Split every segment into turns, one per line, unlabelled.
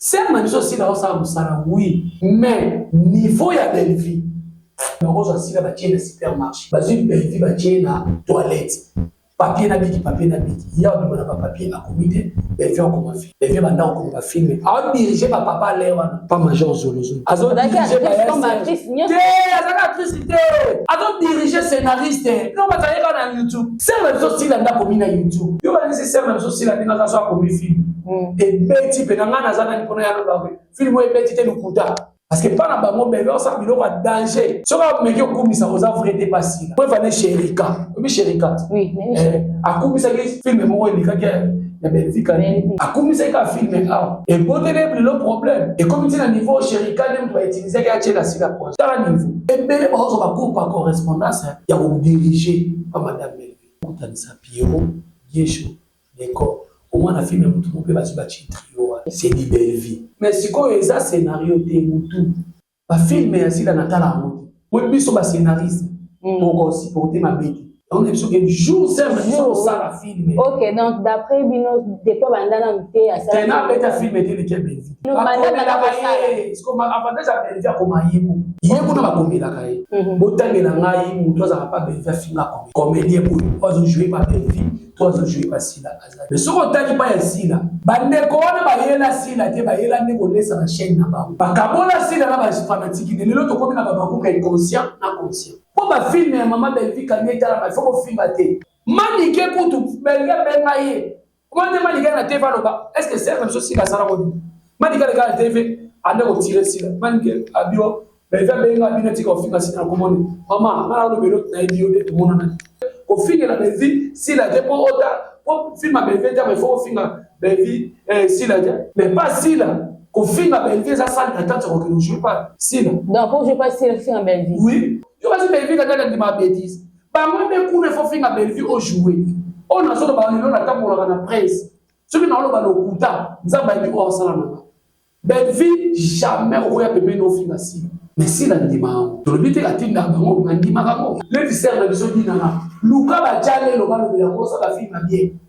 Sœur na biso Sila osala mosala oui, mais niveau ya Bellevue bakozwa Sila batie na supermarché, bazwi Bellevue batie na toilette, papier na biki, papier na biki, ye abima na bapapier akomi te. Bellevue akoma film, Bellevue banda kokoma bafilme, aodirige bapapa le wana pa major Zolozolo, azodirige te, azalaka actrice te, azodirige scénariste. No bazalaki kaka na YouTube. Sœur na biso Sila nde akomi na YouTube. Yo banisi sœur na biso Sila ndenge aza so akomi film ebeti mpe na ngai naza nani mpona ya lobaka film oyo ebeti te, lokuta, parce que mpa na bango bebe osala biloko ya danger. Soki ameki okumisa, oza vrai te. Pasila po evane Sherika, oyebi Sherika, akumisaki film moko elekaki ya Belvika, akumisaki kaka film awa, eboteli lelo problème ekomi ntina niveau Sherika nde moto bautilisaki atiela Sila poison. Tala niveau ebele bazozwa bacours par correspondance ya kodirige pa madame Belvi, kotanisa Pierrot, Gesho, Décor omwana film ya motu moko mpe bazwi batie trio wana, c'est du Belvi. Mais sikoyo eza scénario te, motu bafilme ya Sila natala yango te. Po biso bascénariste tokosupporte mabe te. Yango na biso ke jour sœur na biso kosala film.
Ok, donc d'après bino, depuis banda nanu te
asala te, nabeta film te eleki ya Belvi. Bakomelaka ye. Avantage ya Belvi, akoma ye moko, ye kuna bakomelaka ye. Botangela ngai motu azalaka pa Belvi afinga comédien oyo azojoue pa Belvi to azojoue pa Sila aza. Mais soki otali pa ya Sila, bandeko wana bayela Sila te, bayela nde kolesa na chaîne na bango, bakabola Sila na bafanatiki nde lelo tokomi na babakuka inconscient na conscient. Mpo bafilme ya mama Belvi kandi etalama, il faut kofinga te. Manike kutu Belvi abenga ye omoni te. Manike na TV aloba, est ce que sœur na biso Sila asala koni? Manike aleka na TV ande kotire Sila. Manike abio Belvi abenga bino, tika kofinga Sila na komoni mama nga naloba eloko nayebi yo te. Tomonana kofingela Belvi Sila te mpo ota po film ya Belvi etama, il faut kofinga Belvi Sila te. Mais pas Sila, kofinga Belvi eza salle d'attente ya kokende ojouer pa Sila.
Donc po jouer pa Sila, kofinga Belvi?
Oui, yo kasi Belvi kaka ndima bêtise bango nde kuna, il faut finga Belvi ojouer. Oyo nazoloba lelo, natambolaka na presse, soki naoloba lokuta, Nzambe ayebi oyo asala nanga. Belvi jamais okoya pembeni ofinga Sila. Mais Sila ndima yango, tolobi te atindaka bango, bandimaka yango. Leti sœur na biso dinana, luka batya lelo balobela kosala film ya bien.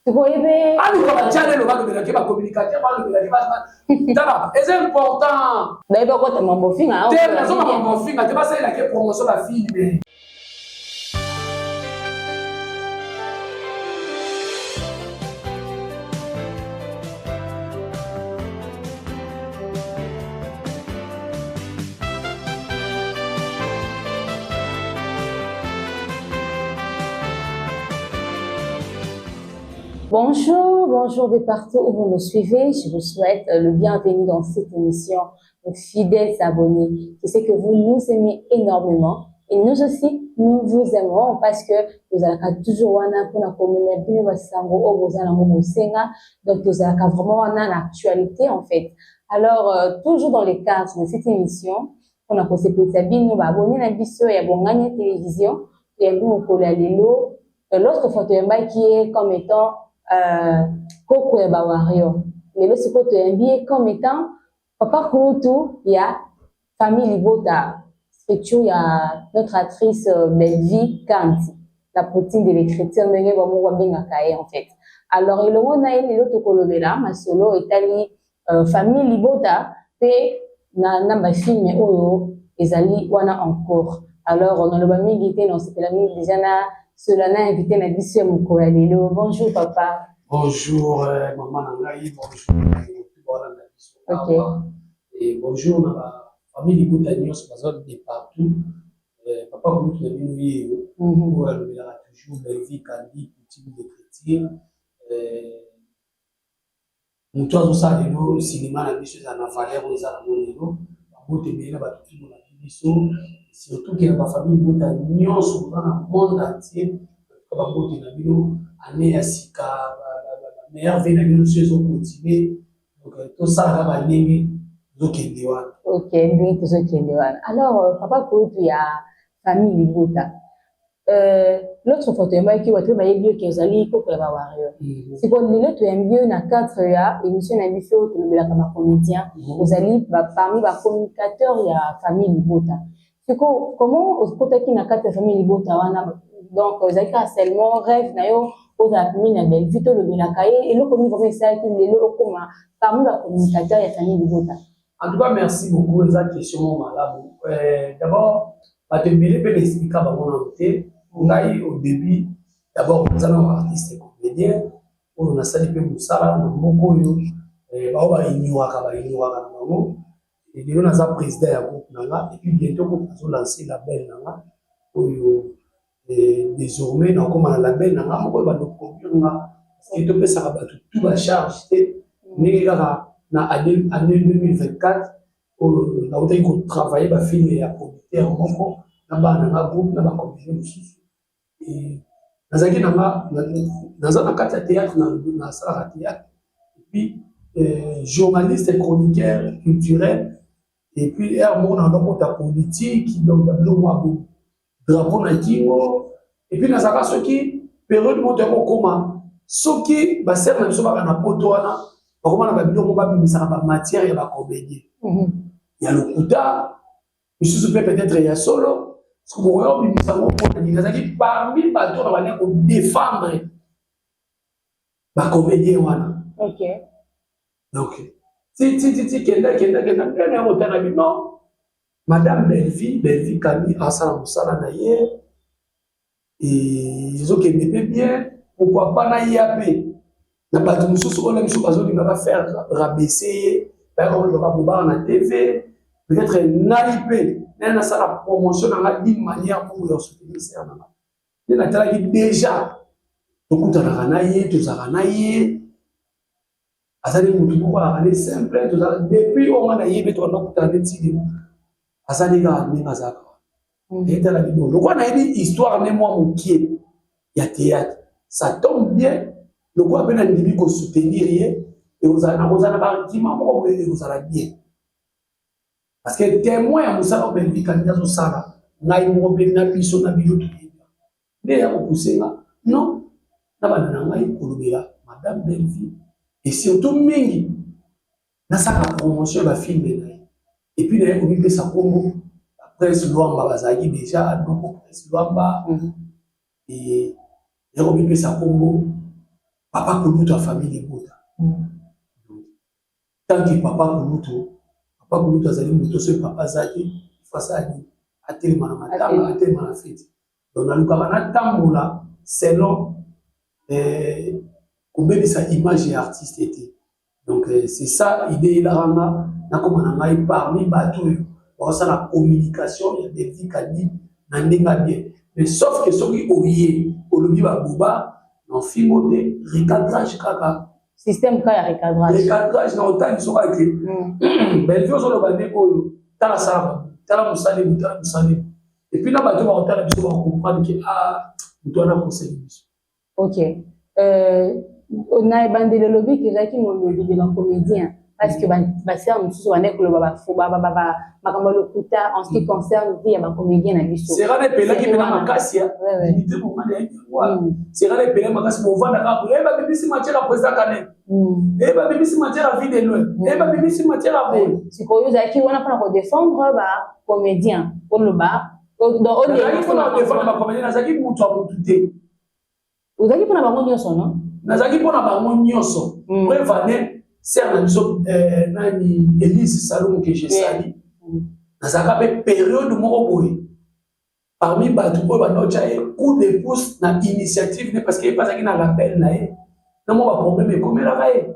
Sikoyebe.
Aluka batya lelo balobelaki, bacommunicateur balobelaki. Tala, eza important.
Nayebi okota mambo ofinga.
Te, nazonga mambo ofinga te, basalelaki promotion bafilme.
Bonjour, bonjour de partout où vous nous suivez. Je vous souhaite le bienvenu dans cette émission, nos fidèles abonnés. Je sais que vous nous aimez énormément et nous aussi, nous vous aimerons parce que vous avez toujours wana pour la communauté bino basango oyo boza nango bosenga. Donc vous avez vraiment wana l'actualité en fait. Alors, toujours dans le cadre de cette émission, on a kosepelisa bino baabonné na biso ya Bongani Télévision, toyambi mokolo ya lelo. L'autre fois toyambaki ye comme étant koko ya bawario, lelo sikoyo toyambi ye comme étant papa kulutu ya famille Libota, structure ya notre actrice Bellevue Kanti, la poutine de l'écriture ndenge bango babengaka ye en fait. Alors elongo na ye lelo tokolobela masolo etali famille Libota mpe na bafilme oyo ezali wana encore. Alors naloba mingi te, nasepela mingi déjà na solola na invité na biso ya mokolo ya lelo. Bonjour papa.
Bonjour mama na ngai, bonjour bolanda biso awa et bonjour na bafamille Libota nyonso baza de partout. Papa kulutu na bino ye oyo alobelaka toujours Belvi Kandi, poutine d'écriture, moto azosala lelo cinéma na biso eza na valeur oyo eza nango lelo. Babote ebele na bato ti bolandi biso, surtout ke na bafamille Libota nyonso boza na monde entier. Babote na bino, année ya sika, meilleurs vœux na bino so ezocontinue. Donc tosala kaka ndenge tozokende wana.
Ok, ndenge tozokende wana. Alors papa kulutu ya famille Libota, l'autre fois toyambaki bato oyo bayebi yo ke ozali koko ya bawario. Sikoyo lelo toyambi yo na cadre ya émission na biso tolobelaka bacomédien. Ozali parmi bacommunicateur ya famille Libota. Sikoyo comment okotaki na kati ya famille Libota wana? Donc ozali kaka seulement rêve na yo Ozala pembeni na Bellevue, tolobelaka ye. Eloko nini vraiment esalaki lelo okoma parmi bacommunicateur ya famille libota?
En tout cas, merci beaucoup. Eza question moko malamu. D'abord, bato ebele mpe na explika bango nano te. Ngai au début, d'abord naza na artiste comédien oyo nasali mpe mosala na mboka oyo, bao baignoraka na bango. Lelo naza président ya groupe na nga et puis bientôt groupe nazolancer label na nga oyo. Désormais nakóma na label na nga moko oyo bando produire nga, parce que topesaka bato tout bacharge te. Ndenge kaka na année 2024 oyo nautaki kotravailler bafilm ya producteur moko na bana na nga groupe na bacomédien mosusu. Nazalaki na nga, naza na kati ya théâtre, nasalaka théâtre et puis journaliste, chroniqueur culturel et puis ere moko na ndakota politique. Donc babiloko mwa bo drapeau na kingo. Et puis nazalaka, soki période moko toya kokóma, soki basere na biso baka na poto wana, bakóma na babiloko babimisaka bamatière ya bacomédien ya lokuta, misusu mpe peut-être ya solo. Bokoya kobimisa yango mpona nini? Nazalaki parmi bato na bandi kodéfendre bacomédien wana. Donc ti ti ti ti kenda kenda kenda, ndenge ya kotala bino, madame Bellevie, Bellevie Kami asala mosala na ye, ezokende mpe bien. Pourquoi pas naya mpe na bato mosusu oyo na biso bazolinga bafaire rabaisser ye, bayaka koloba bobaka na TV? Peut-être ngai mpe naye nasala promotion na nga d'une manière moko ya soutenir sœur na nga. Nde natalaki déjà, tokutanaka na ye, tozalaka na ye, azali motu moko alaka nde simple. Tozala depuis oyo nga nayebi, tokanda kutana nde ntina azali kaka ndenge azalaka wana. Etala bino, lokola nayebi histoire nde mwa mokie ya théâtre, ça tombe bien. Lokola mpe nandimi kosoutenir ye, nakozala na baargument moko boye, ekozala bien, parce que témoin ya mosala oyo Bellevie Kandi azosala, ngai moko mpe na biso na bino toyebi nde ya kopousser nga non na banda na ngai kolobela madame Bellevie et surtout mingi nasalaka promotion ya bafilm na ye. Et puis naye komipesa nkombo Prince Lwamba, bazalaki déjà noko Prince Lwamba. Naye komipesa nkombo papa kulutu ya famille libota. Tant que papa kulutu, papa kulutu azali moto, soki papa azalaki fasala nini, atelema na matanga, atelema na feti. Donc nalukaka natambola selon kobebisa image ya artiste te. Donc c'est ça idée elaka nga nakoma na ngai parmi bato oyo bakosala communication ya Bellevie Kandi na ndenge ya bien. Mais sauf que soki oye olobi baboba na fingo te, recadrage kaka.
Système ka ya recadrage.
Recadrage na otali soki ake Bellevie ozoloba ndenge oyo, tala sala, tala mosali, tala mosali. Et puis na bato bakotala biso, bakocomprendre ke ah, moto wana akoseli biso.
Ok, na ebandeli olobi ke ozalaki molobi de bacomédien, parce que basere mosusu bandaki koloba makambo ya lokuta en ce qui concerne vie ya bacomédien na biso.
Serana epelaki mpena makasi ya Dimitri Mongani ya serana epelaki makasi. Bovanda kaka boye, babimisi matière ya président Kane, babimisi matière ya Vie de Loin, babimisi matière ya boye.
Sikoyo ozalaki wana mpona kodéfendre bacomédien, oloba?
Nazalaki mpona kodéfendre bacomédien, nazalaki mutu ya mutu te.
Ozalaki mpona bango nyonso, no?
Nazalaki mpona bango nyonso. Preuve ane, sœur na biso nani, Elise Salomo, ke je sali, nazalaka mpe période moko boye parmi bato oyo bandotya ye coup de pouce na initiative ne, parce que ye mpe azalaki na label na ye, na mwa baproblème ekomelaka ye.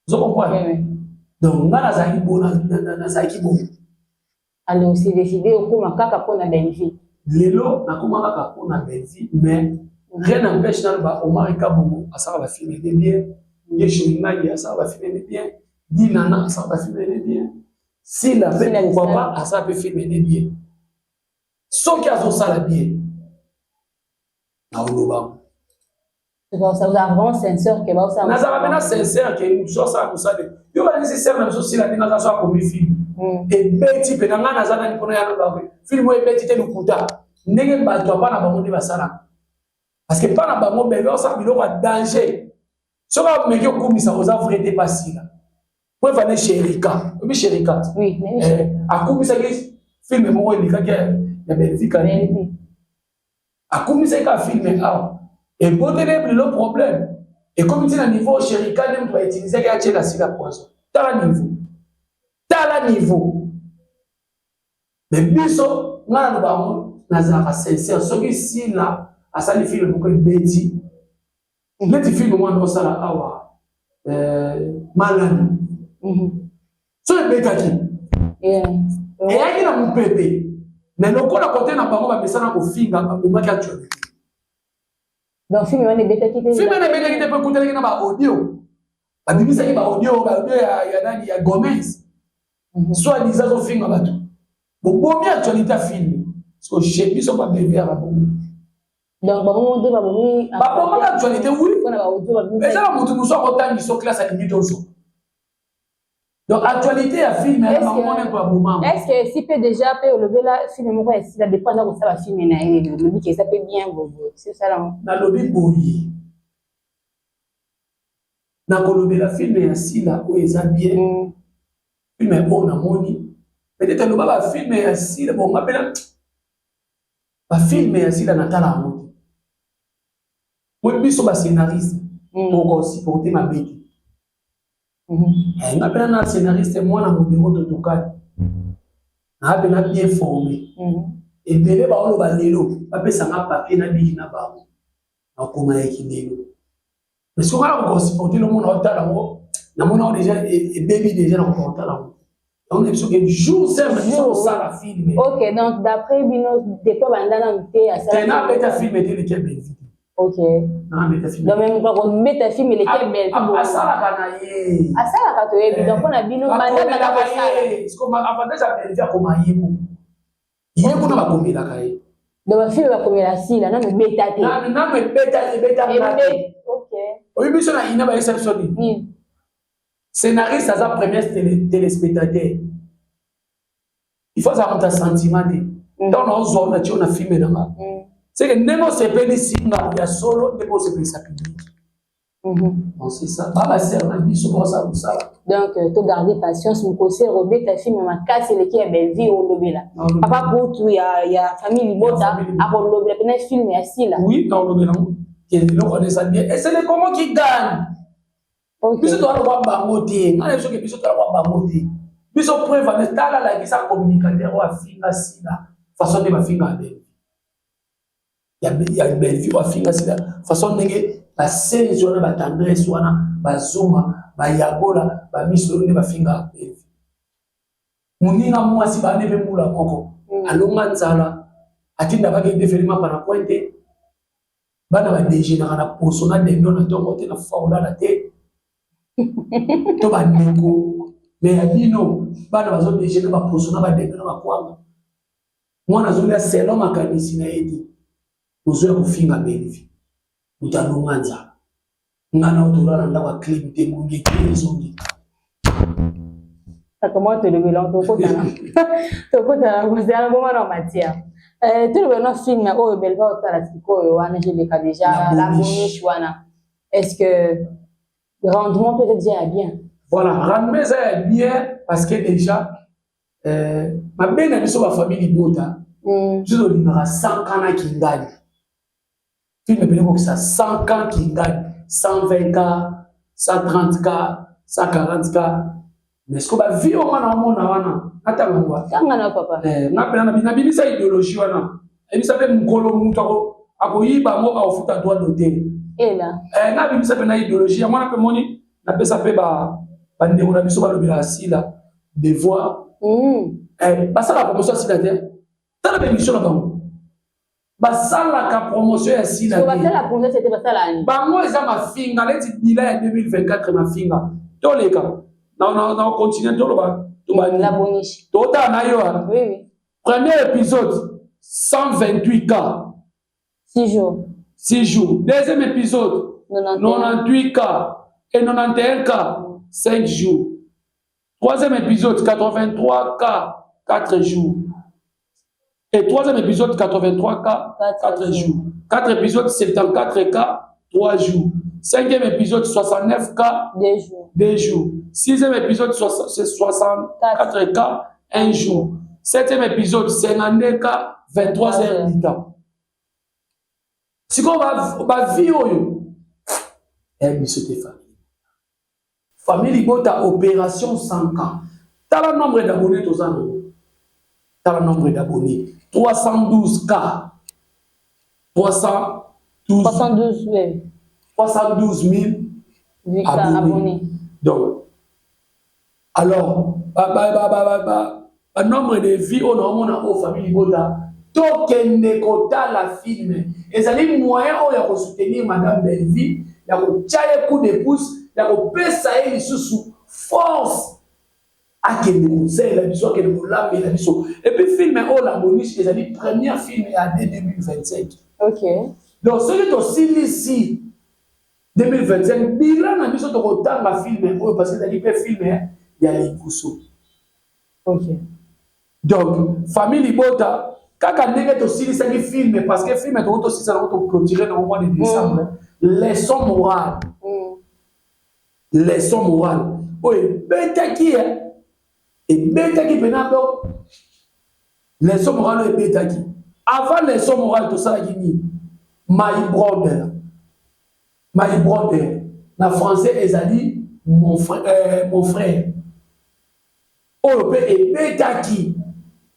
Ozo comprendre? Donc nga nazalaki bo, nazalaki bongo.
Alors osi décidé okóma kaka mpona Bellevie?
Lelo nakóma kaka mpona Bellevie, mais rien n'empêche naloba Omar Kabongo asala bafilm ede bien, Yesho Imagi asala bafilm ede bien, Dinana asala bafilm ede bien, Sila mpe pourquoi pas asala mpe film ede bien. Soki azosala bien, naolobango.
Vraiment sincère ke baosala?
Nazala mpena sincère ke motu so asala mosala yo banisi sere na biso Sila, ndenge aza so akomi film ebeti mpe na ngai, naza nani mpona ya loba film oyo ebeti te? Lokuta. Ndenge bato apa na bango nde basalaka, parce que mpa na bango bebe osala biloko ya danger, soki ameki okumisa, oza vrai te. Pasila po evane Sherika, obi Sherika akumisaki film moko elekaki ya Belvika, akumisaki ka film awa. Eboteli lelo problème ekomi ti na niveau Sherika nde moto bautilisaki atiela Sila poison. Tala niveau, tala niveau. Mais biso, nga na loba yango, nazalaka sincère. Soki Sila asali film moko ebeti, neti film mwana osala awa, Malani, so ebetaki, eyaki na mopepe, mais lokola kote na bango bamesana kofinga, babomaki actualité.
Donc film wana ebetaki te?
Film wana ebetaki te, mpo ekutanaki na baaudio, babimisaki baaudio, baaudio ya nani, ya Gomez, soi-disant azofinga bato. Bobomi actualité ya film. Parce que chez biso babeve yaka bongo.
Donc bango nde babomi?
Babomaka actualité, oui.
Mpona baaudio babimisa.
Eza na motu mosusu akotangisa classe, alingi tozo. Donc actualité ya film ya bango mone mpo abomama.
Est ce que si mpe déjà mpe olobela film moko ya Sila depuis aza kosala film na ye, olobi ke eza mpe bien boye, si osala yango?
Nalobi boye, nakolobela film ya Sila oyo eza bien, film oyo namoni peut-être aloba bafilm ya Sila. Bon, nga mpena bafilm ya Sila natala yango te. Po biso bascénariste tokosupporte mabe te. Nga mpena na scénariste mwana modero totokani naa mpena bien formé. Ebele baoloba lelo bapesanga papier na biki na bango, nakoma ya kilelo. Mais soki nga nakokosupporte lomona otala yango, namona yango déjà ebebi déjà, nakoka kotala yango. Yango na biso ke jour serve biso kosala film.
Ok, donc d'après bino, depuis banda nanu te.
Te, nabeta film te eleki ya Belvi te. Nabeta film.
Donc même kobeta film eleki ya Belvi?
Asalaka na ye.
Asalaka, toyebi. Donc mpona bino, banda banda kosala.
Avantage ya Belvi, akoma ye moko, ye kuna bakomelaka ye.
Donc bafilm bakomela Sila nanu ebeta te?
Nanu ebeta, ebeta te. Oyebi, biso na ina bayesa biso nini? Scénariste aza premier téléspectateur, il faut azala moto ya sentiment te. Ntango naozwa na tio na film na nga, c'est que ndenge osepelisi nga ya solo, ndenge osepelisa public. Donc c'est ça, babasere na biso baosala mosala.
Donc togarde patience, mokosere obeta film makasi eleki ya Bellevue, olobela papa kutu ya famille libota akolobela mpena film ya Sila.
Oui, naolobela ngo, eloko wana eza bien et c'est le Congo qui gagne. Biso toza lokwa bango te. Ngai na biso ke biso toza lokwa bango te. Biso preuve ane, tala, lakisa communicateur oyo afinga Sila façon nde bafinga ya Bellevue, ya Bellevue oyo afinga Sila façon ndenge basenzi wana, batendresse wana, bazuma, bayagola, bamisolo nde bafinga Bellevue. Moninga mwasi bande mpe mbula moko alonga nzala, atinda bakende felima pana pointe. Bana badéjeunaka na poso na dendo na ntongo te, na fufa kolala te to bandeko. Mais ya bino, bana bazodéjeuner baposo na badendo na bakwanga. Mwana azolia selon makanisi na ye te. Ozoya kofinga Bellevue, moto alonga nzala. Nga na otolala ndako ya clim te, ngongi ekei ezongi.
Comment tolobela, tokotana kozala bongo na matière. Tolobela na film oyo Belva otala sikoyo wana, ezoleka déjà, La Boniche wana. Est ce que rendement mpe eza déjà ya bien?
Voilà, rendement eza ya bien parce que déjà mabe na biso bafamille libota, biso tolingaka 100 ans na kingani. Film epene kokisa 100 ans kingani, 120 k, 130 k, 140 k. Mais siko bavie oyo nga na omona wana, atanga ngo.
Tanga na papa.
Nga mpena nabimisa idéologie wana, ayebisa mpe mokolo moto akoyiba yango, akofuta droit d'auteur.
Ela.
Nabimisa mpe na idéologie yango wana mpe moni napesa mpe bandeko na biso balobelaka Sila devoir. Basalaka promotion ya Sila te. Tala baémission na bango, basalaka promotion ya Sila te.
Basala promotion te, basala nini?
Bango eza mafinga neti bila ya 2024, mafinga. Toleka na continue, toloba.
La Boniche.
Totala na yo.
Oui.
Premier épisode, 128 k.
6 jours.
6 jours. Deuxième épisode, 98 k et 91 k, 5 jours. Troisième épisode, 83 k, 4 jours. Et troisième épisode, 83 k, 4 jours. 4 épisodes, 74 k, 3 jours. Cinquième épisode, 69 k.
2 jours.
2 jours. Sixième épisode, 64 k, 1 jour. Septième épisode, 52 k, 23 heures du temps. Sikoyo ba vues oyo ya biso te. Famille, famille libota, opération 100 ans. Tala nombre d'abonnés toza nango, tala nombre d'abonnés, 312 K, 312.
312, oui.
312 000 abonnés.
Abonnés.
Donc alors ba nombre de vues oyo naomona oyo, famille libota, tokende kotala film. Ezali moyen oyo ya kosoutenir madame Bellevie, ya kotia ye coup de pouce, ya kopesa ye lisusu force, akende kosalela biso, akende kolambela biso. Et puis film oyo, La Bonus, ezali première film ya année 2025. Donc soki tosilisi 2025, bilan na biso, tokotanga film oyo, parce que ezali mpe film ya liboso. Donc famille libota, kaka ndenge tosilisaki film, parce que film tokoki tosilisa nango, toclôturer nango mois de décembre, leçon morale. Leçon morale oyo ebetaki, ye ebetaki mpena. Donc leçon morale oyo ebetaki, avant leçon morale tosalaki nini? My Brother. My Brother na français ezali mon frère, mon frère oyo mpe ebetaki.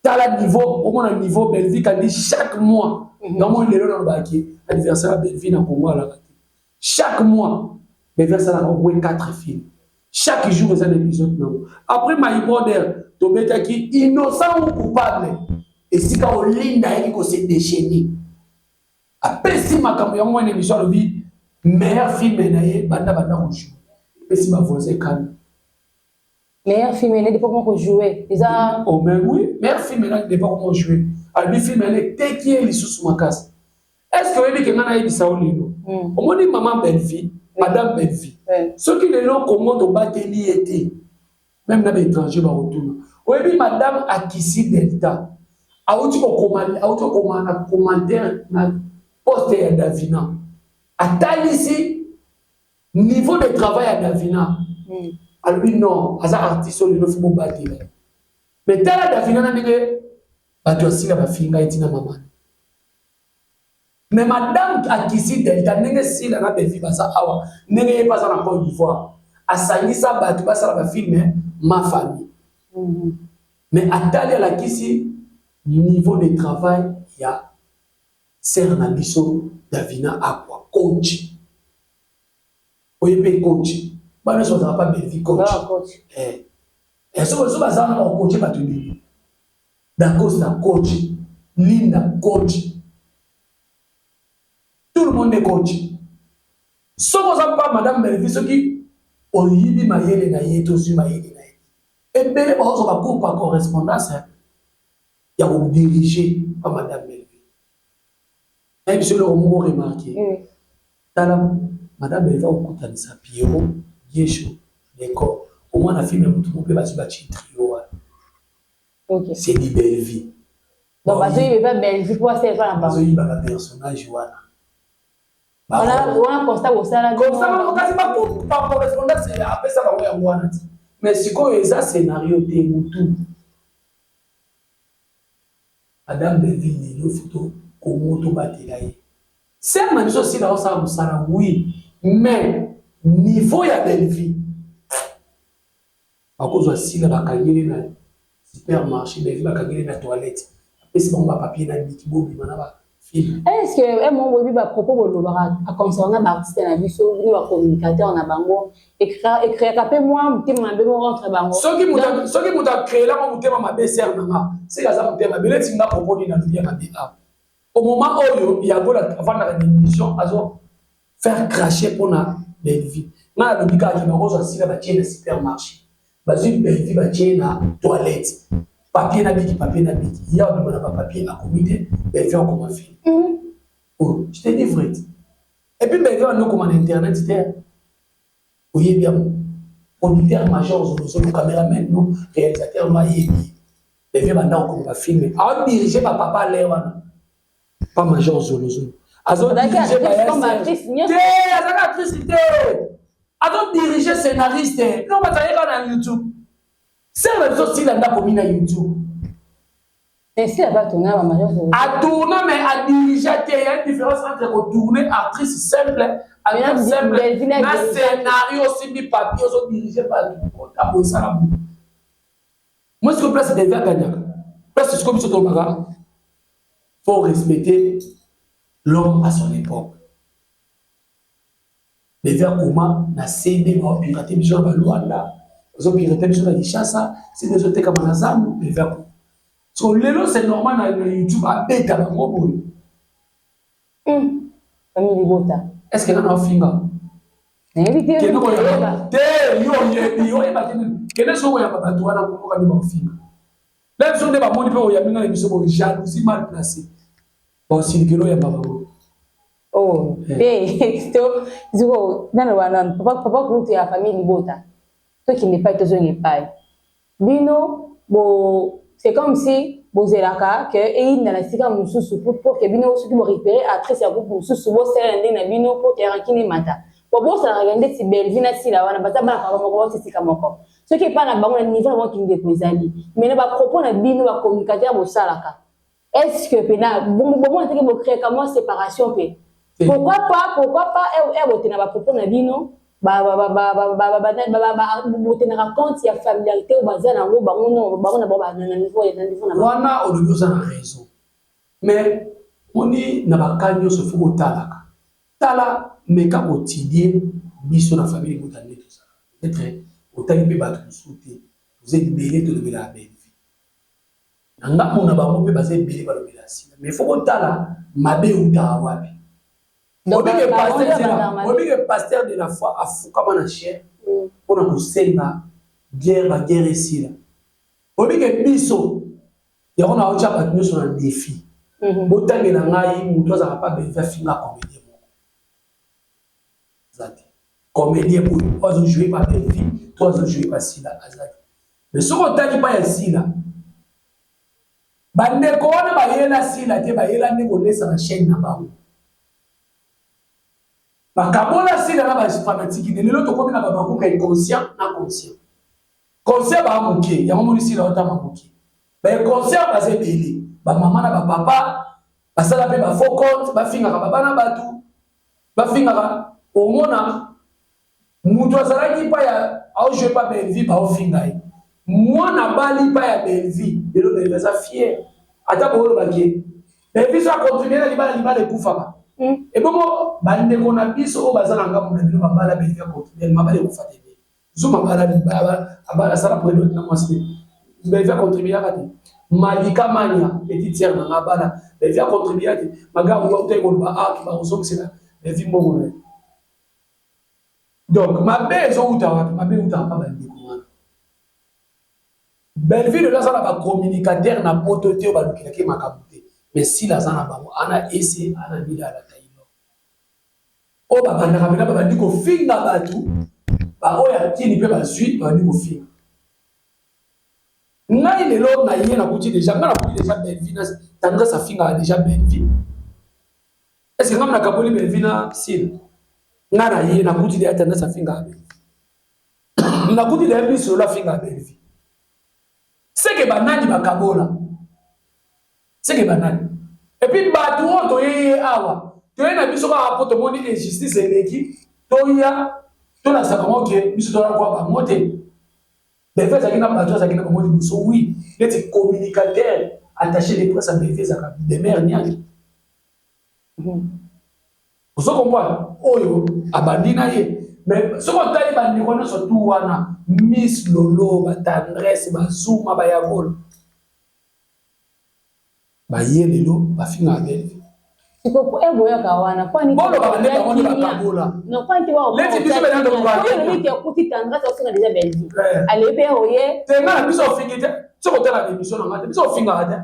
Tala niveau, omona niveau Bellevie kandi chaque mois. Ngamoni lelo nalobaki anniversaire ya Bellevie na Congo alaka te. Chaque mois Bellevie asalaka au moins 4 films, chaque jour eza na épisode nango. Après My Brother, tobetaki Innocent ou coupable, esika Olinda ayaki kose déchaîner, apesi makambo yango wana. Émission alobi meilleur film na ye banda banda kojouer, epesi bavoisin kanda.
Meilleur film ene depuis comment kojouer eza?
Oh mais oui, meilleur film ena depuis comment jouer. Alobi film ene eteki ye lisusu makasi. Est ce que oyebi ke ngai nayebisa yo lelo, omoni mama Bellevie, madame Bellevie, soki lelo Kongo tobateli ye te, même na baétranger bakotuna. Oyebi madame Akisi Delta auti kokoma, auti kokoma na commentaire na poste ya Davina, atalisi niveau de travail ya Davina. Alobi non, aza artiste oyo lelo faut bobatela. Mais tala Davina na ndenge bato ya sila bafinga ye ntina mama. Mais madame Akisi Delta, ndenge Sila na Belvi baza awa, ndenge ye mpe aza na Côte d'Ivoire, asangisa bato basala bafilm Ma Famille. Mais atali, alakisi niveau de travail ya sœur na biso Davina Akwa, coach oye mpe coach. Bana nyonso bazala pa Belvi coach.
Ah, coach.
So bazala na bakocoacher bato ebele, Dacosta coach, Linda coach, tout le monde est coach. Soki oza mpa madame Belvi, soki oyibi mayele na ye, tozwi mayele na ye ebele, bazozwa bacours par correspondance ya kodiriger pa madame Belvi. Nayebi biso eloko moko remarquer. Tala madame Belvi akokutanisa Pierrot, Gesho, Décor. Omwana film ya motu mo mpe bazwi batie trio wana. C'est dit Belvi.
Donc bazoyiba epa Belvi mpo asala epa na bango.
Bazoyiba bapersonnage wana.
Wana constat bosala?
Kasi bacours par correspondance apesa bango yango wana ti. Mais sikoyo eza scénario te, motu madame Belvi lelo faut Kongo tobatela ye. Sœur na biso osila osala mosala, oui, mais niveau ya Bellevie, bakozwa Sila bakangeli na supermarché, Bellevie bakangeli na toilette, apesi bango bapapier na biki, bobima na bafilm.
Est ce que mo boyebi bapropos bolobaka concernant baartiste na biso, bino bacommunicateur na bango, ecréaka mpe mwa motema mabe moko entre bango?
Soki moto acréelanga motema mabe, sœur na nga, seke aza motema mabe. Neti nga, propos nini nalobi ya mabe awa? Au moment oyo Yagola avandaka na émission, azo faire cracher mpona Bellevie, ngai nalobi kaka ke bakozwa Sila batie na supermarché, bazwi Bellevie batie na toilette, papier na biki, papier na biki, ya obima na bapapier, akomi te Bellevie akoma film. Oh, je te dis vrai. Et puis Bellevie wana okoma na internet te, oyebi yango, producteur major Zolozolo, cameraman no, réalisateur no, ayebi Bellevie banda kokoma bafilm, aodirige bapapa le wana pa major Zolozolo.
Azalaki
azodirige
actrice comme actrice nyonso.
Te, azalaki actrice te, azodirige scénariste no, bazalaki kaka na YouTube. Sœur na biso Sila nde akomi na YouTube.
Mais si aba tourna ba mariage.
A tourna mais a dirigea te, il y a une différence entre ko tourner actrice simple, actrice simple na scénario osimbi papier ozo diriger bato kota boye sala boye. Moi sikoyo place Bellevue agagnaka place sikoyo biso tolobaka faut respecter l'homme à son époque. Bellevue akoma na CD bao pirate biso na ba Luanda, bazo pirate biso na Kinshasa, CD ezotekama na zandu, Bellevue akoma. So lelo c'est normal na YouTube abeta bango boye.
Famille libota.
Est-ce que nana ofinga?
Nayebi te.
Kende koyamba. Te yo oyebi, oyeba te nini. Kende soki koyamba bato wana komoka nde baofinga. Na biso nde bamoni mpe oyambi nga na biso boye jalousie mal placée. Baosilikelo oyamba bango.
Oh, te to ziko nano wana papa papa kutu ya famille libota. Tokende epai tozonga epai. Bino bo c'est comme si bozelaka que eyinda na esika mosusu pour que bino soki bo repérer actrice ya groupe mosusu bosala na ndenge na bino pour que rankine emata. Bo bosalaka ke ndeti Bellevue na Sila wana baza bana papa moko bauti esika moko. Soki epai na bango na niveau na bango kindeko ezali. Mais na ba propos na bino ba communicateurs bosalaka est-ce que pena bomona te ke bo créaka mwa séparation pe? Pourquoi pas, pourquoi pas bote na ba propos na bino botenaka compte ya familiarité oyo baza nango bango no bango na bango na niveau na niveau na bango.
Wana olobi oza na raison mais moni na ba cas nionso faut botalaka tala meka ko étudier biso na famille libota nde tozalaka peut-etre otali pe batu mosusu te toza ebele tolobelaka Bellevue na ngambo na bango pe baza ebele balobelaka Sila mais faut botala mabe ewutaka wapi. Oyebi ke pasteur de la foi afukama na chaire pona kosenga guerre ba guerre esila. Oyebi ke biso yango na otia bato nyonso na defi. Botangela ngai mutu azalaka pa Bellevue afinga comedien moko. Aza te. Comedien oyo azo jouer pa Bellevue to azo jouer pa Sila aza te. Mais soki otali pa ya Sila Ba ndeko wana ba yela Sila te ba yela nde kolesa na chaine na bango. Ba kabola Sila na ba fanatique ne lelo tokomi na ba bakuka inconscient na conscient. Conscient ba muke yango moni Sila otama muke. Ba inconscient baza ebele. Ba mama na ba papa basala pe ba faux compte bafingaka ba bana batu bafingaka omona Mutu azalaki pa ya ao jouer pa Bellevue bao finga ye. Mwana abali pa ya Bellevue lelo Bellevue aza fier. Ata bo loba ke Bellevue so a contribuer na libala libala ekufaka. Ebongo ba ndeko na biso oyo baza na ngambo na bino ba bala Bellevue a contribuer mabala ekufa te. Zuma abala abala asala predot na mwasi te. Bellevue a contribuaka te. Malika Mania petite sœur na nga abala Bellevue a contribuer te. Magabu auta koloba ah bakozongisela Bellevue mbongo na ye. Donc mabe ezo wuta wapi? Mabe ewutaka pa ba ndeko wana. Bellevue lelo aza na ba communicateur na poto te oyo balukelaka ye makambo te. Mais Sila aza na bango, ana Ese, ana Mida, ana Taylor. Oyo babandaka pena babandi kofinga batu, ba oyo ya kini pe bazui babandi kofinga. Ngai lelo na ye nakuti dejà, ngai nakuti dejà Bellevue na Tendresse afingaka dejà Bellevue. Est ce que nga nakaboli Bellevue na Sila? Nga na ye nakuti deja tendance afingaka Bellevue. Nakuti deja biso lolo afingaka Bellevue. Seke banani bakabola? Seke banani? Et puis bato oyo toye ye awa, toye na biso kaka po tomoni injustice eleki, toya tolakisa bango ke biso toya kwa bango te. Bellevue azalaki na bato azalaki na bango liboso oui, neti communicateur attaché de presse ya Bellevue ezalaka Demeure Niangi. Ozo comprendre? Oyo abandi na ye. Mais soki otali ba ndeko nyonso tout wana, Miss Lolo, ba Tendresse, ba Zuma, ba Yavol. Ba ye lelo ba fingaka Bellevue.
Sikoyo po boyaka wana po nini?
Bolobaka nde bango nde bakabola.
Non po nini ba
Neti biso bena tolobaka.
Oyo lobi ke okuti Tendresse ofinga deja Bellevue. Alebi pe oye.
Te nga na biso ofingi te. Soki otala emission na nga te biso ofingaka te.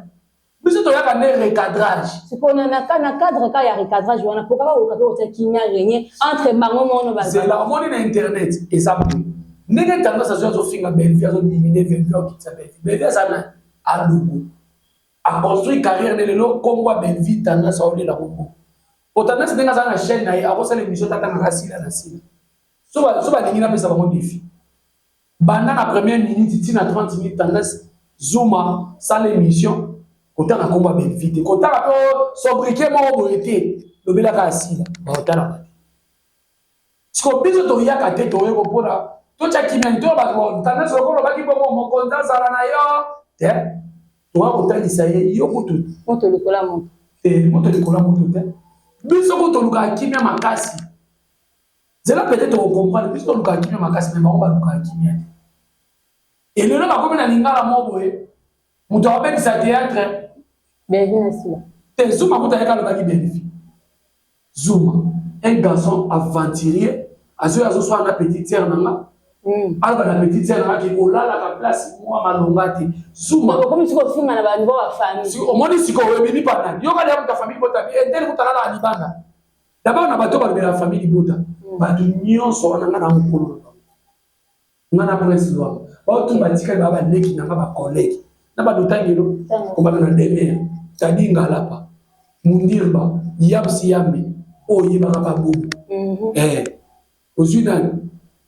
Biso toyaka nde recadrage.
Sikoyo na na na cadre kaka ya recadrage wana pourquoi ba koka pe kotia kimia renier entre bango mono ba
Zela omoni na internet eza boye ndenge tendance azwi azofinga Bellevue azo diminuer Bellevue akitisa Bellevue Bellevue aza nani alongo a construire carrière ne lelo kombo ya Bellevue tendance aolela kombo po tendance ndenge aza na chaîne na ye akosala émission tatangaka sila na sila so balingi napesa bango défi Banda na première minute ti na 30 minutes tendresse zuma sala emission. Kotanga kombo ya Bellevue te, kotanga pe sobriquet moko boye te, lobelaka ya Sila, bakotalaka te. Siko biso toyaka te, toye kopona totya kimia to bato tendance lokola olobaki bongo mokonzi azala na yo te, toya kotangisa ye yo kutu
moto likola moto
te, moto likola moto te. Biso kutu tolukaka kimia makasi, zela peut-être okomprendre, biso tolukaka kimia makasi, mais bango balukaka kimia te. Elelo bakomi na lingala moko boye, moto akobebisa théâtre
Bellevue na Sila
te. Zuma kuta yeka alobaki Bellevue. Zuma, un garçon aventurier, azoya azoswana na petite sœur na nga. Aloba na petite sœur na nga ke olalaka place mwa malonga te. Zuma.
Okomi sikoyo ofinga na ba niveau ya famille.
Omoni sikoyo ebimi pa nani? Yoka deya moto ya famille libota, entele kuta alalaka libanda. D'abord na bato balobela famille libota, bato nyonso wana nga na mokolo na bango. Nga na Prince Luamba bao tout batikali ba baleki na nga ba collègue na ba dotangelo kobanda na Demer Tadi Ngalapa Mundirba Yams Yambe oyo oyebaka ba bobo eh ozui nani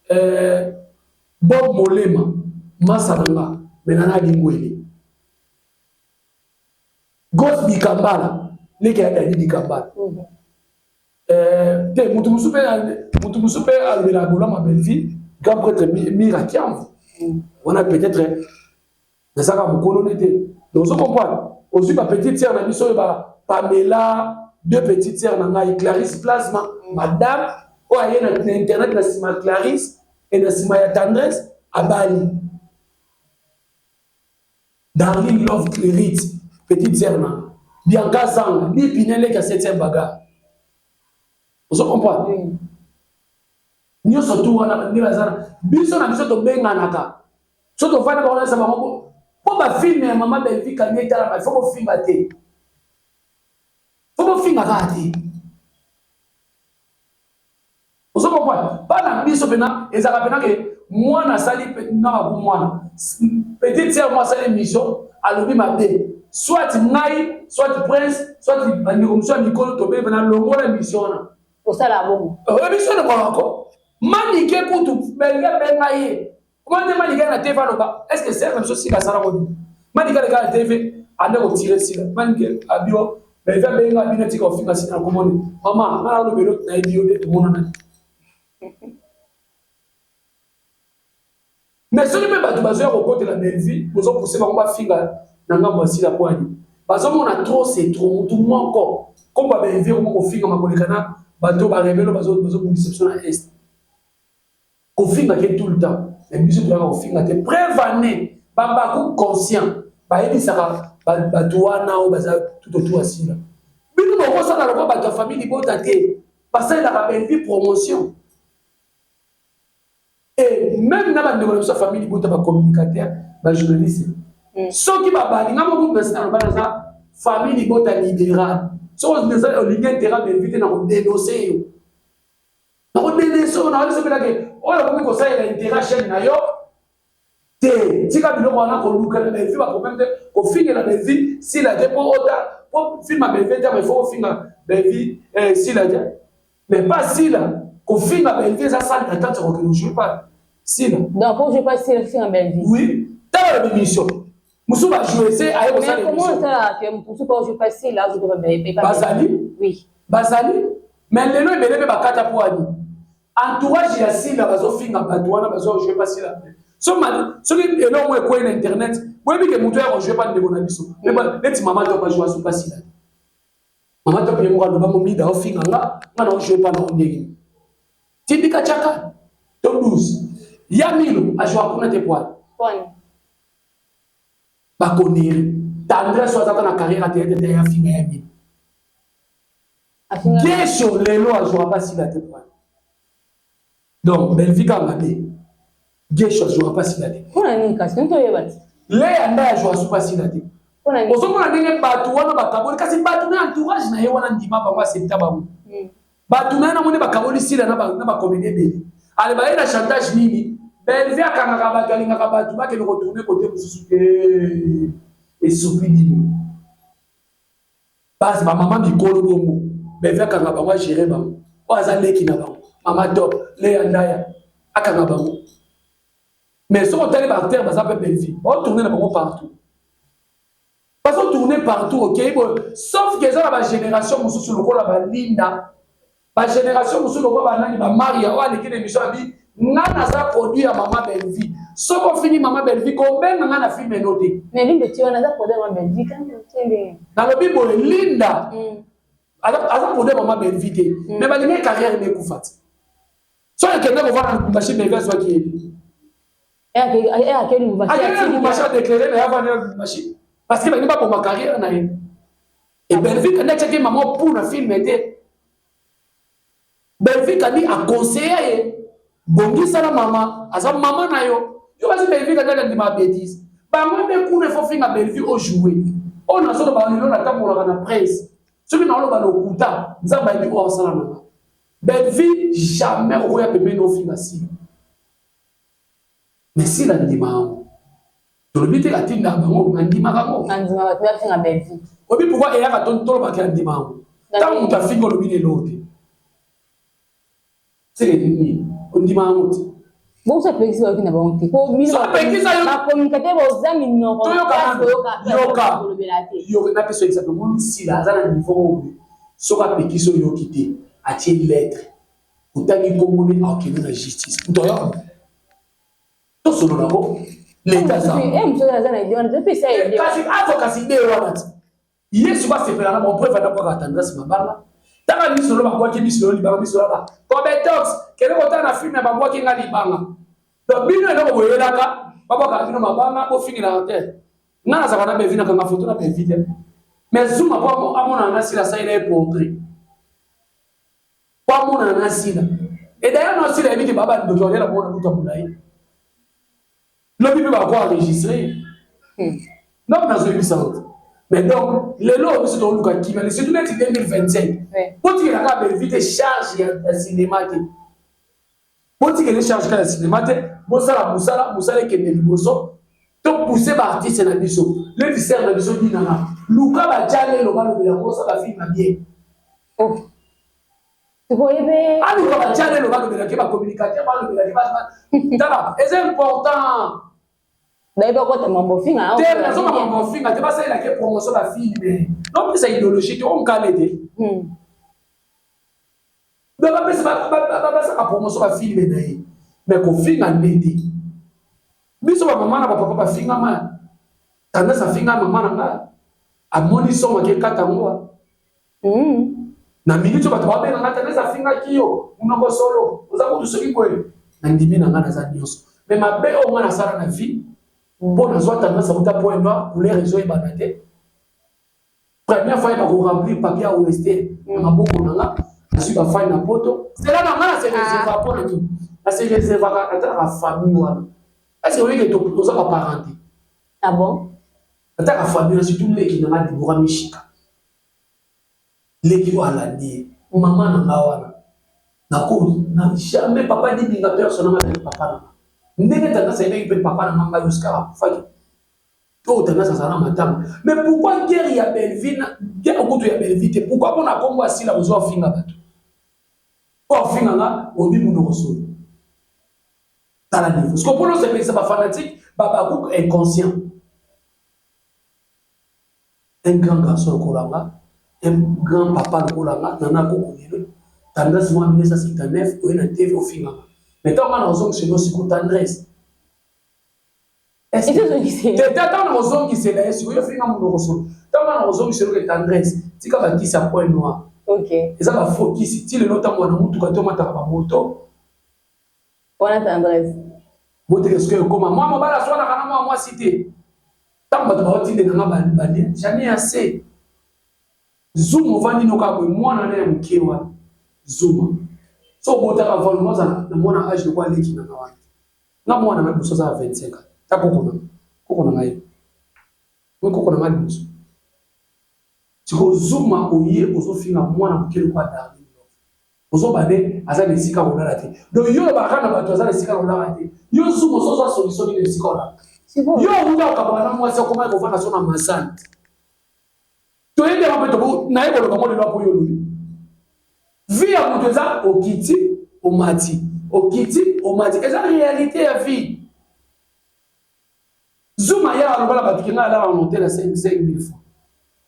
eh Bob Molema masa na nga mais na na Lingwele Gos Bikambala leki ya Dani Bikambala. Te mutu mosusu mpe, mutu mosusu mpe alobelaka bolamu ya Bellevue, grand prêtre Mira Kiamvu wana, peut-être nazaka mokolo ne te. Donc ozo comprendre, ozwi ba petite sœur na biso oyo ba Pamela, deux petites sœurs na ngai, Clarisse Plasma, madame oyo aye na internet na nsima ya Clarisse e na nsima ya Tendresse abali Darling Love Clerit, petite sœur na Bianca Zanga, Bipine leki ya 7e bagarre. Ozo comprendre? Nyonso tu wana nde baza biso na biso tobenganaka. So tovanda bango nasa bango po ba film ya mama Bellevue Kandi etalama, il faut bofinga te. Faut bofinga kaka te. Ozo comprendre? Bana biso pena ezalaka pena ke mwana asali na baku mwana. Petite sœur moi asali émission alobi mabe. Soit ngai, soit prince, soit bandeko mosusu ya mikolo tobebi pena longola émission wana.
Osala bongo.
Oyebi biso lokoloko. Manike kutu Bellevue abenga ye. Comment te Manike na TV aloba? Est-ce que sœur na biso sika asala ko? Manike aleka na TV ande ko tirer sika. Manike abio Bellevue abenga bino tika ofinga sika na komoni. Mama, nga na lobelo na yebi yo te tomonana. Mais soki mpe bato bazoya kokotela Bellevue, bozopousse bango bafinga na ngambo ya Sila po ani bazomona trop c'est trop, mutu moko kombo ya Bellevue ekoma kofingama koleka na bato barebelo bazobundisa biso na Est. Kofinga ke tout le temps, mais biso toyaka kofinga te. Preuve année babaku conscient bayebisaka bato wana oyo baza tout autour ya Sila, bino bokosala lokola bato ya famille libota te, basalelaka Bellevue promotion. Et même na bandeko na biso ya famille libota, ba communicateur, ba journaliste, soki babali nga moko mpesi naloba naza famille libota libéral, soki olingi intérêt Bellevue te, na kodénonce yo, nakodénonce yo, nayebi soki oyo okomi kosalela intérêt chaîne na yo te. Tika biloko wana, koluka na Bellevue baproblème te, kofingela Bellevue Sila te, mpo ota po film ya Bellevue te, mais faut kofinga Bellevue Sila te, mais pas Sila. Kofinga Bellevue eza salle d'attente ya kokende jouer pas Sila.
Donc pour jouer pas Sila, kofinga Bellevue.
Oui, tala na émission mosusu bajoue se aye kosala.
Comment ça que mosusu pas jouer pas Sila, jouer pas Bellevue?
Bazali.
Oui.
Bazali, mais lelo ebele mpe bakata po ani entourage ya Sila bazofinga bato wana bazojouer pas Sila. Soki eloko moko ekwei na internet, boyebi ke moto ya kojouer pa ndeko na biso neti mama to bajouer aso pas Sila. Mama to ye moko aloba mo mida ofinga nga, nga na ojouer pa na ndenge tindika tiaka to 12 ya milo ajouer kuna te poani bakoneri Tendresse aza ta na carrière ya théâtre te, ya finga ya milo. Gesho lelo azwaka pa Sila te poani. Donc Bellevue kaka mabe, Gesho azwaka pa Sila te.
Mpona nini kasi toyeba te?
Leya nde azwaka su pa Sila te. Ozomona ndenge bato wana bakaboli, kasi bato na entourage na ye wana ndima bango, asepta bango. Bato na ye namoni bakaboli Sila na bacomédie ebele. Ale baye na chantage nini? Bellevue akangaka bato, alingaka bato bakende kotourner kote mosusu te, esopi bino. Basi bamama mikolo bongo, Bellevue akanga bango, agere bango. Oyo aza leki na bango, mama Top, Leya Ndaya, akanga bango. Mais soki otali baacteur baza mpe Bellevue baotourne na bango partout. Bazo tourner partout, okei boye, sauf que eza na ba génération mosusu lokola balinda, ba génération mosusu lokola banani, bamaria oyo aleki na émission abi nga naza produit ya mama Bellevue. Soki ofingi mama Bellevue, kobenga nga na film eno te.
Mais Linda ti wana aza produit ya mama Bellevue kandi.
Nalobi boye, Linda aza produit ya mama Bellevue te, mais balingi carrière ne ekufa te. Soki akende kovanda na Lubumbashi, Bellevue azwaki ye.
Akende
Lubumbashi, adéclaré na ye avanda na Lubumbashi parce que balingi baboma carrière na ye. E Bellevue Kandi atiaki mama pu na film te. Bellevue Kandi aconseilla ye: bongisala mama, aza mama na yo. Yo basi, Bellevue Kandi alandima bêtise bango nde kuna. Efo finga Bellevue, ojoue oyo nazoloba lelo, natambolaka na presse. Soki naoloba lokuta, Nzambe ayebi oyo asala nanga. Bellevue jamais okoya pembeni ofinga Sila, mais Sila ndima yango. Tolobi te atindaka bango, andimaka yango.
Andima bato bafinga Bellevue.
Obi pourquoi eyaka tolobaki andima yango? Ntango moto afingi, olobi lelo te, seke nini? Ondima yango te.
Bonso apekisi bayoki na bango te.
So apekisa yo-
Bacommunicateur boza minoko.
Toyoka. Yoka.
Kolobela te.
Yo napesa exemple. Moni Sila aza na niveau oyo boye, soki apekisi, oyoki te, atie lettre, otangi nkombo ne, akende na justice. Moto ayoka, tosolola ko leta aza.
Mosusu aza na idée wana, topesa idée.
Kasi azwa kasi idée wana ti ye soki asepela na bon preuve, adakwaka Tendresse mabanga. Tanga lisolo babwaki biso libanga, biso ba Cobetox kende kotala na film ya babwaki nga libanga. Donc bino eloko boyelaka, babwakaka bino mabanga, bofingelaka te. Nga nazalaka na Bevi, nakanga foto na Bevi te, mais Zuma po amonana na Sila, asalela ye portrait po amonana na Sila. Et d'ailleurs na Sila yebi ke baba ndoki olela mona buta molai, lobi mpe bako enregistre. Donc nazoyebisa yo te. Mais donc lelo biso toluka kimia, surtout neti 2025. Botikelaka Belvi te charge ya cinéma te, botikele charge kaka ya cinéma te. Bosala mosala, mosala ekende liboso, topousse baartiste na biso, leti sere na biso dinana, luka batya lelo balobela kosala film ya bien.
Sikoyebe.
Aluka batya lelo balobelaki, bacommunicateur balobelaki. Tala, eza important.
Bayebi bakota mambo finga.
Te, nazonga mambo finga te. Basalelaki promotion bafilm, nopesa idéologie te, onkale te. Donc bapesa, basaka promotion bafilm na ye, mais kofinga nde te. Biso bamama na bapapa bafingama. Tendance afinga mama na nga, amoni somo, akekata yango na minute. Oyo bato babenganga Tendance afingaki yo, monoko solo, oza kutu soki boye. Na ndimi na nga naza nyonso, mais mabe oyo nga nasala na vie, mpo nazwa Tendance auta Point Noir, couleur ezoyebana te. Première fois yeba koremplir papier ya OST na maboko na nga, nazwi bafai na poto. Zela na nga, nase réserva mpo na nini? Nase réservaka, natalaka famille wana. Est ce que oyeke toza baparent te?
Ah bon?
Nataka famille wana, surtout leki na nga Dibora Mishika, leki oyo alandi ye mama na nga wana. Nako na jamais papa Dibinga personne nga azali papa na nga ndenge Tendance ayebaki mpe papa na nga ngai Oscar akufaki. Oyo Tendance azala na matanga, mais pourquoi guerre ya Bellevue, guerre kutu ya Bellevue te? Pourquoi mpona kombo asila kozwa ofinga bato oyo afinga nga, obi monoko solo? Tala niveau siko mpona osepelisa bafanatique, babakuku inconscient. Un grand garçon lokola nga, un grand papa lokola nga, nana koko lelo Tendresse mwa 1979 oye na TV ofinganga, mais ntango nga na ozongisela siko Tendresse te, ntango na kozongisela ye sikoyo, ofinga monoko solo, ntango nga na kozongisela oke Tendresse, tika bakisi ya Point Noir, eza bafaux kisi. Ti lelo ntango wana mutuka te, omataka bamoto.
Wana Tendresse.
Boteke sikoyo ekoma mwa mobali aswanaka na mwa mwasi te. Ntango bato baotindela nga balie jamais assez. Zuma ovandi noka boye, mwana na ya moke wana Zuma, so obotaka valongo, aza na mwana age lokola leki nanga wana. Nga mwana na liboso aza na 25 ans. Ta koko na koko na ngai, moi koko na ngai liboso. Sikoyo Zuma oye ozofinga mwana moke lokola Darling Love, ozoba nde aza na esika kolala te. Donc yo olobaka na bato aza na esika kolala te. Yo Zuma ozozwa solution nini esika olala? Yo outa okabaka na mwasi, okomaki kovanda so na masane. Toyebi yango mpe naye koloba ngo lelo apo yo olobi vie ya moto eza okiti omati, okiti omati, eza réalité ya vie. Zuma ya aloba na bato ke ngai alala na hotel ya 5000 francs.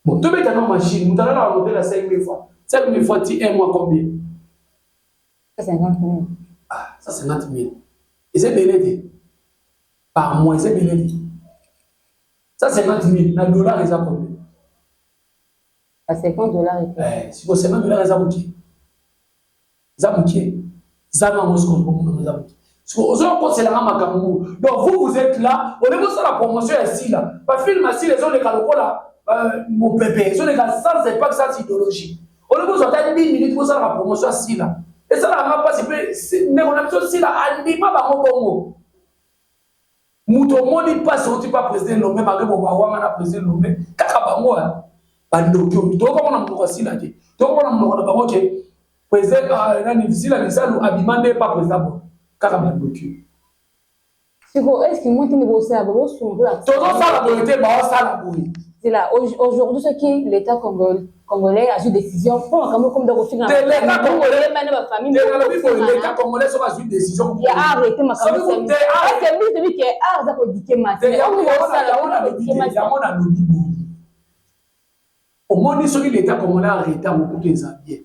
Bon, tobeta na machine, moto alalaka na hotel ya 5000 francs, 5000 francs ti un mois combien?
150 000.
Ah, 150 000 eza ebele te par mois, eza ebele te. 150 000 na dollar eza combien?
Ba 50 $
Eh, siko 50 $ eza moke, eza moke, zanga yango. Siko omona eza moke, siko ozokoselanga makambo. Donc vous, vous êtes là, olingi osala promotion ya Sila, bafilm ya Sila ezoleka lokola mopepe, ezoleka sans impact, sans idéologie. Olingi ozwa ata 10 minutes bosalaka promotion ya Sila, esalaka nga mpasi. Mpe ndeko na biso Sila andima bango bongo. Moto omoni mpasi oti pa président Lombe, malgré bobawanga na président Lombe, kaka bango bandoki oyo tokomona monoko ya Sila te, tokomona monoko na bango ke président nani, Sila Bisalu abima nde pa président. Bon, kaka bandoki.
Siko est ce que mo tinde bosala bosunga?
Tozosala boye te, baosala boye.
C'est là aujourd'hui soki l'État congolais azwi décision mpo makambo comme
kofinga l'État congolais, nalobi boye, l'État congolais soki azwi décision
ya arrêter makambo, parce que biso tobi ke art eza koéduquer masse.
Yango nalobi boye, omoni, soki l'État congolais arrêté yango kutu eza bien.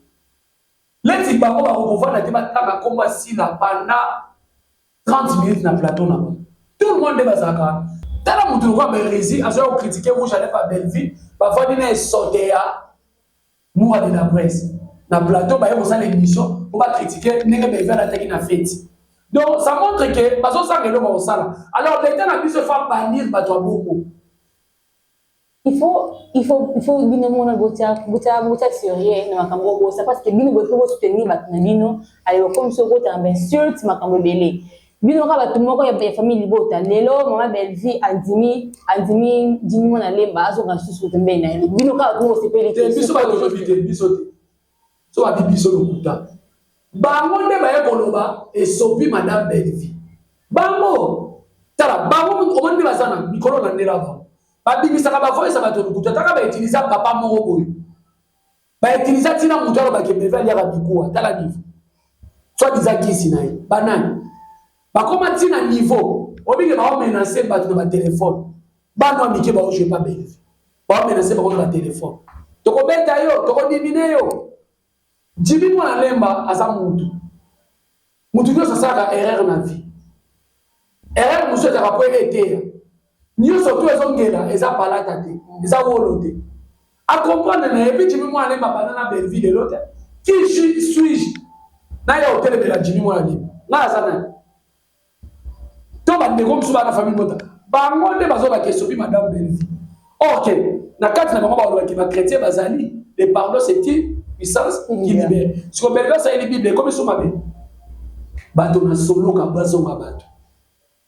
Leti bango bakokovanda te, batanga kombo Sila pendant 30 minutes na plateau na bango. Tout le monde nde bazalaka. Tala moto lokola Beresi azoya kocritiquer Rouge à Lèvres, Bellevue bavandi na esote ya Moura de la presse na plateau, baye kosala émission po bacritiquer ndenge Bellevue alataki na feti. Donc ça montre que bazosanga eloko kosala. Alors l'État na biso fa bannir bato ya bongo.
Il faut bino mona botia botia botia sérieux na makambo bosa, parce que bino boye bosoutenir bato na bino. Ale comme soki okotanga bainsulte, makambo ebele. Bino kaka bato moko ya famille libota. Lelo mama Bellevue andimi Jimi Mwana Lemba azonga lisusu pembeni na ye. Bino kaka bato moko osepeli.
Te, biso batolobi te, biso te. So babi biso lokuta. Bango nde baye koloba esopi madame Bellevue. Bango, tala bango, omoni nde baza na mikolo na ndela. Bango babimisaka bavoice ya bato lokuta. Taka bautiliza papa moko boye, bautiliza ntina moto alobaki Bellevue aliaka bikuwa. Tala niveau, soit diza kisi na ye. Banani bakóma ntina niveau obike baomenacer bato na batelefone? Bana mike baojouer pa Bellevue, baomenacer bango na batelefone: tokobeta yo, tokodimine yo. Jimi Mwana Lemba aza mutu, mutu nyonso asalaka erreur na vie. Erreur mosusu ezalaka po eteya. Nyonso to ezongela eza palata te, eza wolo te. Acomprendre na ye. Mpe Jimi Mwana Lemba banda na Bellevue lelo te. Qui suis-je naya otelemela Jimi Mwana Lemba? Ngai aza nani? To bandeko mosusu bana famille mota, bango nde bazobaka esopi madame Bellevue. Ok, na kati na bango balobaki bachrétien bazali, le pardon, c'est une puissance qui libère. Siko Bellevue asaleli Bible, ekomi so mabe. Bato na soloka bazonga, bato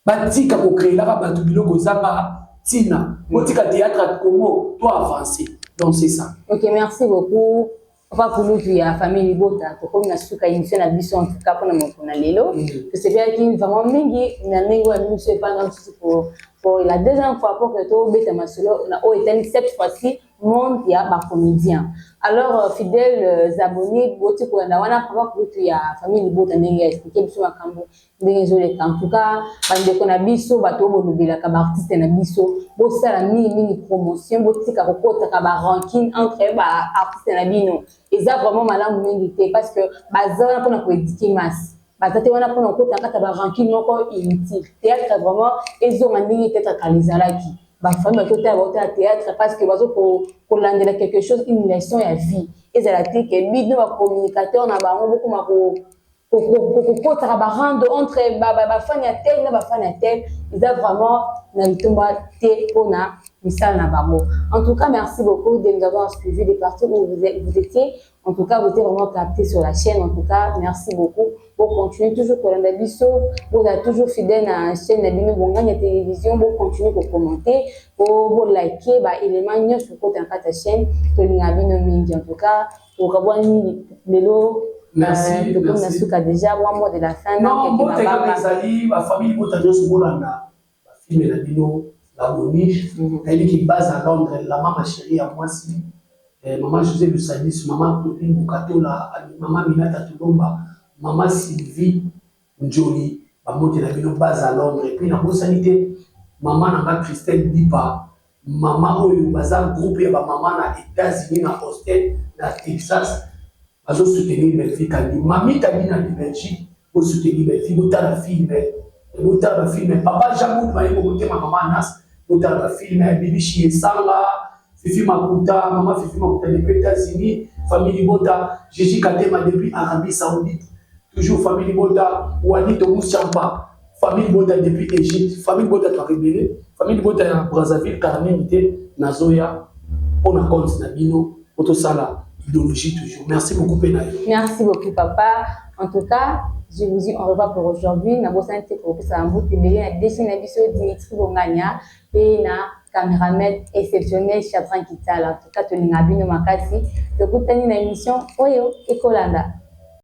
batika kocréelaka bato biloko ezanga ntina. Botika théâtre ya Congo to avancer. Donc c'est ça.
Ok, merci beaucoup, papa Kulutu ya famille libota. Tokomi na suka émission na biso. En tout cas, mpona mokolo na lelo, tosepelaki vraiment mingi na ndenge oyo biso epanga mosusu pour la deuxième fois, pour que tobeta masolo na oyo etali cette fois-ci monde ya bacomédien. Alors, fidèles abonnés, boti kolanda wana papa Kulutu ya famille libota ndenge ya expliquer biso makambo ndenge ezoleka. En tout cas, bandeko na biso, bato oyo bolobelaka baartiste na biso, bosala mingimingi promotion, botika kokotaka barancune entre baartiste na bino. Eza vraiment malamu mingi te, parce que baza wana mpona koéduquer masse, baza te wana mpona kokota kati ya barancune moko inutile. Théâtre vraiment ezonga ndenge théâtre kala ezalaki. Bafamille bazotala, baotala théâtre parce que bazo kolandela quelque chose, une leçon ya vie. Ezala te ke bino bacommunicateur na bango bokoma kokotaka barando entre bafani ya tel na bafani ya tel. Eza vraiment na litomba te mpona misala na bango. En tout cas, merci beaucoup de nous avoir suivis de partout où vous étiez. En tout cas, vous êtes vraiment captés sur la chaîne. En tout cas, merci beaucoup. Vous continuez toujours kolanda biso, vous êtes toujours fidèle na chaîne na bino Bonganya Télévision. Vous continuez ko commenter, vous liker ba élément nyonso kota na kati ya chaîne. Tolinga bino mingi. En tout cas, okabwani lelo.
Merci.
Tokomi na suka déjà, mwa mot de la fin.
Non, mbote kaka ezali bafamille bota nyonso, bolanda bafilm na bino La Boniche. Nayebiki base à Londres, la mama chérie ya mwasi, mama José Lusadis, mama Claudine Bukatola, mama Minata Tolomba, mama Sylvie Njoli, bambote na bino base à Londres. Et puis nabosani te mama na nga Christelle Bipa. Mama oyo baza groupe ya ba mama na Etats-Unis na Austin na Texas bazo soutenir Bellevue Kandi. Mami Kandi na Belgique bo soutenir Bellevue, botala film, botala ba film Papa Jean Mout Mayebo motema mama Anas, botala ba film Bibishi Esanga, Fifi Makuta, mama Fifi Makuta depuis Etats-Unis, famille Libota, Gigi Katema depuis Arabie Saoudite, toujours famille Libota, Wanito Moussiampa. Famille libota depuis Egypte, famille libota toaka ebele, famille libota ya Brazzaville kala mingi te nazoya pona compte na bino po tosala idéologie toujours. Merci beaucoup pe na yo.
Merci beaucoup papa. En tout cas, je vous dis au revoir pour aujourd'hui. Nabosani te kopesa mbote ebele na DG na biso Dimitri Bongania pe na cameraman exceptionnel Chabran Kitala. En tout cas, tolinga bino makasi. Tokutani na émission oyo ekolanda.